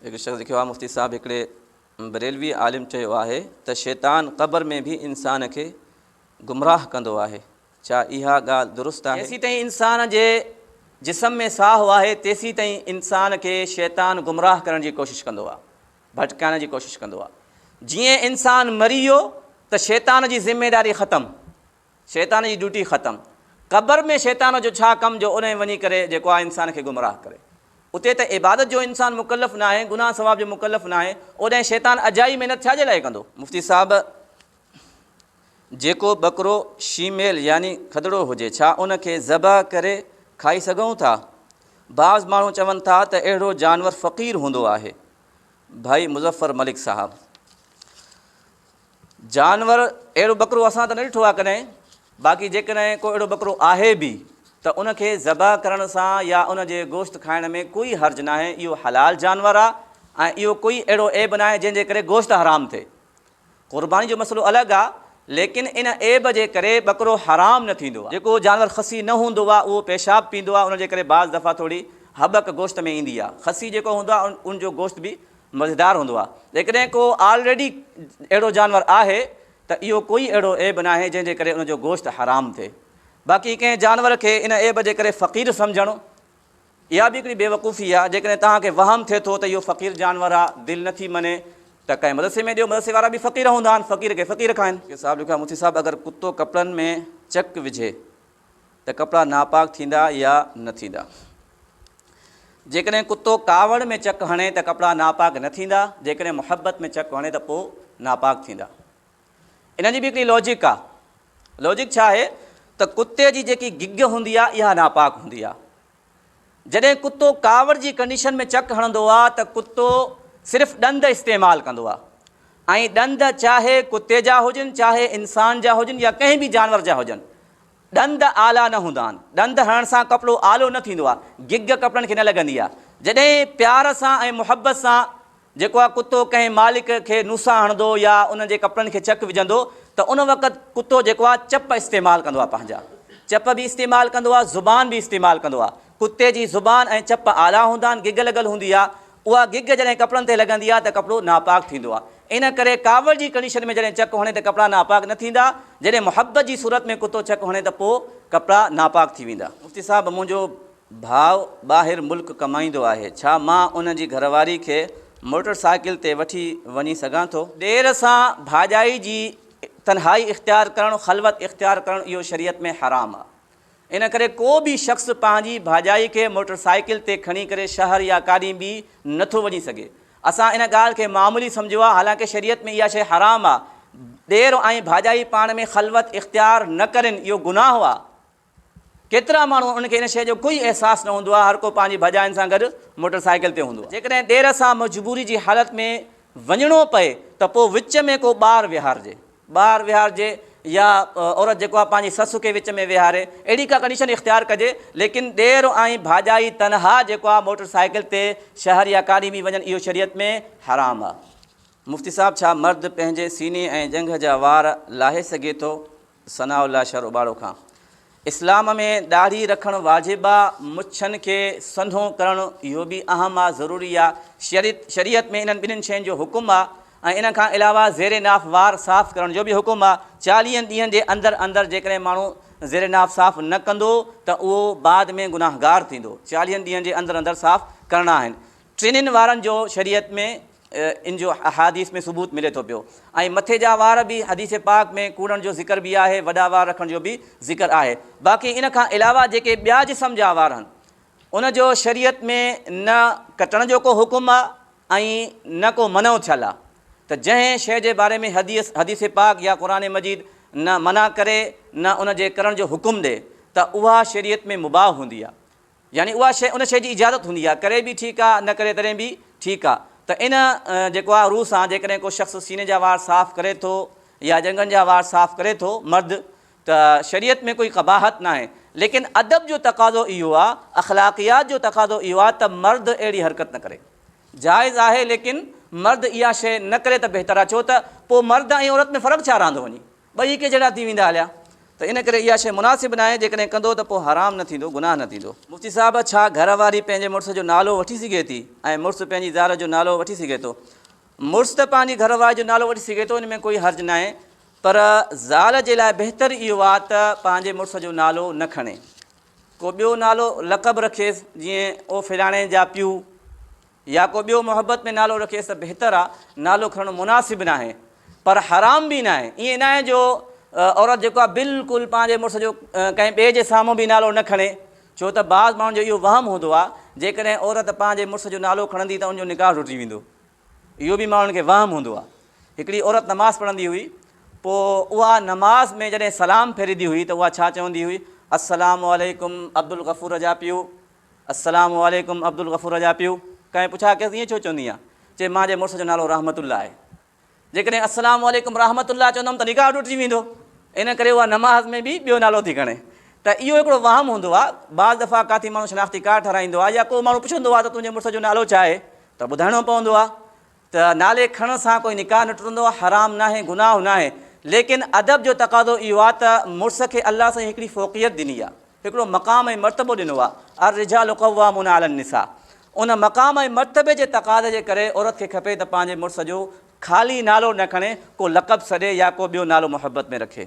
هڪ شخص لکيو آهي مفتي صاحب هڪڙي بريلوي عالم چيو آهي ته شيطان قبر ۾ به انسان کي گمراهه ڪندو آهي ڇا اها ڳالهه درست آهي؟ جيسيتائين انسان جي جسم ۾ ساهه آهي تيسيتائين انسان کي شيطان گمراهه ڪرڻ جي ڪوشش ڪندو آهي ڀٽڪائڻ جي ڪوشش ڪندو آهي جيئن انسان مري ويو ته شيطان جي ذميداري ختم شيطان جي ڊيوٽي ختم. قبر ۾ شيطان جو ڇا ڪم جو اوڏانهن وڃي ڪري جيڪو آهي انسان کي گمراهه ڪري. اتي ته عبادت جو انسان مڪلف ناهي، گناهه ثواب جو مڪلف ناهي، اوڏانهن شيطان اجائي محنت ڇا جي لاء ڪندو؟ مفتي صاحب جيڪو ٻڪرو شيميل يعني کدڙو هجي ڇا ان کي ذبح ڪري کائي سگهون ٿا؟ بعض ماڻهو چون ٿا ته اهڙو جانور فقير هوندو آهي. ڀائي مظفر ملڪ صاحب. جانور اهڙو ٻڪرو اسان ته نه ڏٺو آهي ڪڏهن، باقي جيڪڏهن ڪو اهڙو ٻڪرو آهي به ته ان کي ذبح ڪرڻ سان يا ان جي گوشت کائڻ ۾ ڪوئي حرج ناهي، اهو حلال جانور آهي ۽ اهو ڪوئي اهڙو عيب ناهي جنهن جي ڪري گوشت حرام ٿئي. قرباني جو مسئلو الڳ آهي، ليڪن ان عيب جي ڪري ٻڪرو حرام نه ٿيندو آهي. جيڪو جانور خصي نه هوندو آهي اهو پيشاب پيندو آهي ان جي ڪري بعض دفعا ٿوري هٻڪ گوشت ۾ ايندي آهي. خصي جيڪو هوندو آهي ان جو گوشت به مزيدار هوندو آهي. جيڪڏهن ڪو آلريڊي اهڙو جانور آهي ته اهو ڪوئي اهڙو عيب ناهي جنهن جي ڪري ان جو گوشت حرام ٿئي. باقي ڪنهن جانور کي ان عيب جي ڪري فقير سمجهڻ اها به هڪڙي بيوقوفي آهي. جيڪڏهن توهان کي وهم ٿئي ٿو ته اهو فقير جانور آهي دل نه ٿي مڃي ته ڪنهن مدرسي ۾ ڏيو، مدرسي وارا به فقير هوندا آهن، فقير کي فقير کائن. صاحب لکيو آهي مفتي صاحب اگر ڪتو ڪپڙن ۾ چڪ وجهي ته ڪپڙا ناپاڪ ٿيندا يا نه ٿيندا؟ جيڪڏهن ڪتو ڪاوڙ ۾ چڪ هڻي ته ڪپڙا ناپاڪ نه ٿيندا، جيڪڏهن محبت ۾ چڪ هڻي ته پوء ناپاڪ ٿيندا. ان جي به هڪڙي لاجڪ آ. لاجڪ ڇا آهي ته ڪتي جي جيڪي گگ هوندي آ اها ناپاڪ هوندي آ. جڏهن ڪتو ڪاوڙ جي ڪنڊيشن ۾ چڪ هڻندو آ ته ڪتو صرف ڏند استعمال ڪندو آ ۽ ڏند چاهي ڪتي جا هجن چاهي انسان جا هجن يا ڪنهن به جانور جا هجن ڏند آلا نه هوندا آهن. ڏند هڻڻ سان ڪپڙو آلو نه ٿيندو آ گگ ڪپڙن کي نه لڳندي آ. جڏهن پيار سان ۽ محبت سان جيڪو آ ڪتو ڪنهن مالڪ کي نوسا هڻندو يا ان جي ڪپڙن کي چڪ وجهندو ته ان وقت ڪتو جيڪو آ چپ استعمال ڪندو آ پنهنجا چپ به استعمال ڪندو آ زبان به استعمال ڪندو آ ڪتي جي زبان ۽ چپ آلا هوندا آهن گگ لڳل هوندي آ اها گگ جڏهن ڪپڙن تي لڳندي آ ته ڪپڙو ناپاڪ ٿيندو آ ان ڪري ڪاوڙ جي ڪنڊيشن ۾ جڏهن چڪ هڻي ته ڪپڙا ناپاڪ نه ٿيندا جڏهن محبت جي صورت ۾ ڪتو چڪ هڻي ته پوء ڪپڙا ناپاڪ ٿي ويندا. مفتي صاحب منهنجو ڀاء ٻاهر ملڪ ڪمائيندو آهي، ڇا مان ان جي گهرواري کي موٽر سائيڪل تي وٺي وڃي سگهان ٿو؟ ڏير سان ڀاڄائي جي تنهائي اختيار ڪرڻ، خلوت اختيار ڪرڻ اهو شريعت ۾ حرام آهي. ان ڪري ڪو به شخص پنهنجي ڀاڄائي کي موٽر سائيڪل تي کڻي ڪري شهر يا ڪاڏي به نه ٿو وڃي سگهي. اسان ان ڳالهه کي معمولي سمجهيو آهي، حالانڪه شريعت ۾ اها شيء حرام آهي. ڏير ۽ ڀاڄائي پاڻ ۾ خلوت اختيار نه ڪرين اهو گناهه آهي. ڪيترا ماڻهو انهن کي ان شيء جو ڪوئي احساس نه هوندو آهي، هر ڪو پنهنجي ڀڄائين سان گڏ موٽر سائيڪل تي هوندو آهي. جيڪڏهن ڏير سان مجبوري جي حالت ۾ وڃڻو پئي ته پوء وچ ۾ ڪو ٻار ويهارجي، ٻار ويهارجي يا عورت جيڪو آهي پنهنجي سس کي وچ ۾ ويهاري، اهڙي ڪا ڪنڊيشن اختيار ڪجي، ليڪن ڏير ۽ ڀاڄائي تنها جيڪو آهي موٽر سائيڪل تي شهر يا ڪاڏي به وڃن اهو شريعت ۾ حرام آهي. مفتي صاحب ڇا مرد پنهنجي سيني ۽ ڄنگهه جا وار لاهي سگهي ٿو؟ ثناء الله شر اٻاڙو کان اسلام ۾ ڏاڙهي رکڻ واجب آ، مڇن کي سنهو ڪرڻ اهو به اهم آ، ضروري آ، شريعت ۾ انهن ٻنهين شين جو حڪم آ ۽ ان کان علاوه زير ناف وار صاف ڪرڻ جو به حڪم آ، چاليهن ڏينهن جي اندر اندر جيڪڏهن ماڻهو زير ناف صاف نه ڪندو ته اهو بعد ۾ گناهگار ٿيندو، چاليهن ڏينهن جي اندر اندر صاف ڪرڻا آهن. ٽنهين وارن جو شريعت ۾ ان جو احاديث ۾ ثبوت ملي ٿو پيو ۽ مٿي جا وار به حديث پاڪ ۾ ڪوڙڻ جو ذڪر به آهي وڏا وار رکڻ جو به ذڪر آهي باقي ان کان علاوه جيڪي ٻيا جسم جا وار آهن ان جو شريعت ۾ نه ڪٽڻ جو ڪو حڪم آهي ۽ نه ڪو منع ٿيل آهي ته جنهن شيء جي باري ۾ حديث حديث پاڪ يا قرآن مجيد نه منع ڪري نه ان جي ڪرڻ جو حڪم ڏي ته اها شريعت ۾ مباح هوندي آهي يعني اها شيء ان شيء جي اجازت هوندي آهي، ڪري به ٺيڪ آهي نه ڪري تڏهن به ٺيڪ آهي ته ان جيڪو آهي روح سان جيڪڏهن ڪو شخص سيني جا وار صاف ڪري ٿو يا ڄنگهن جا وار صاف ڪري ٿو مرد ته شريعت ۾ ڪوئي قباحت ناهي ليڪن ادب جو تقاضو اهو آهي اخلاقيات جو تقاضو اهو آهي ته مرد اهڙي حرڪت نه ڪري جائز آهي ليڪن مرد اها شيء نه ڪري ته بهتر آهي ڇو ته پوء مرد ۽ عورت ۾ فرق ڇا رهندو وڃي ٻئي هڪ جهڙا ٿي ويندا هليا. ته ان ڪري اها شيء مناسب ناهي، جيڪڏهن ڪندو ته پوء حرام نه ٿيندو، گناهه نه ٿيندو. مفتي صاحب ڇا گهر واري پنهنجي مڙس جو نالو وٺي سگهي ٿي ۽ مڙس پنهنجي زال جو نالو وٺي سگهي ٿو؟ مڙس ته پنهنجي گهر واري جو نالو وٺي سگهي ٿو ان ۾ ڪوئي حرج ناهي پر زال جي لاء بهتر اهو آهي ته پنهنجي مڙس جو نالو نه کڻي ڪو ٻيو نالو لقب رکيس جيئن او فلاڻي جا پيو يا ڪو ٻيو محبت ۾ نالو رکيس ته بهتر آ، نالو کڻڻ مناسب ناهي پر حرام به ناهي، ائين ناهي جو عورت جيڪو آ بلڪل پنهنجي مڙس جو ڪنهن ٻئي جي سامهون به نالو نه کڻي، ڇو ته بعض ماڻهن جو اهو وهم هوندو آ جيڪڏهن عورت پنهنجي مڙس جو نالو کڻندي ته ان جو نڪاح ٽٽي ويندو، اهو به ماڻهن کي وهم هوندو آ. هڪڙي عورت نماز پڙهندي هئي پوء اها نماز ۾ جڏهن سلام ڦيريندي هئي ته اها ڇا چوندي هئي السلام عليڪم عبدالغفور جا پيء. السلام عليڪم عبدالغفور جا پيء! ڪنهن پڇا ڪيس ائين ڇو چوندي آن؟ چي مان جي مڙس جو نالو رحمت الله آهي. جيڪڏهن السلام عليڪم رحمت الله چوندم ته نڪاح ٽٽجي ويندو. ان ڪري اها نماز ۾ به ٻيو نالو ٿي کڻي. ته اهو هڪڙو وهم هوندو آهي. بعض دفعا ڪاٿي ماڻهو شناختي ڪارڊ ٺهرائيندو آهي يا ڪو ماڻهو پڇندو آهي ته تنهنجي مڙس جو نالو ڇا آهي؟ ته ٻڌائڻو پوندو آهي. ته نالي کڻڻ سان ڪوئي نڪاح نه ٽٽندو آهي، حرام ناهي، گناهه ناهي، ليڪن ادب جو تقاضو اهو آهي ته مڙس کي الله سائين هڪڙي فوقيت ڏني آهي، هڪڙو مقام ۽ مرتبو ڏنو آهي، الرجال قوامون علی النساء، ان مقام ۽ مرتبي جي تقاضي جي ڪري عورت کي کپي ته پنهنجي مڙس جو خالي نالو نه کڻي، ڪو لقب سڏي يا ڪو ٻيو نالو محبت ۾ رکي.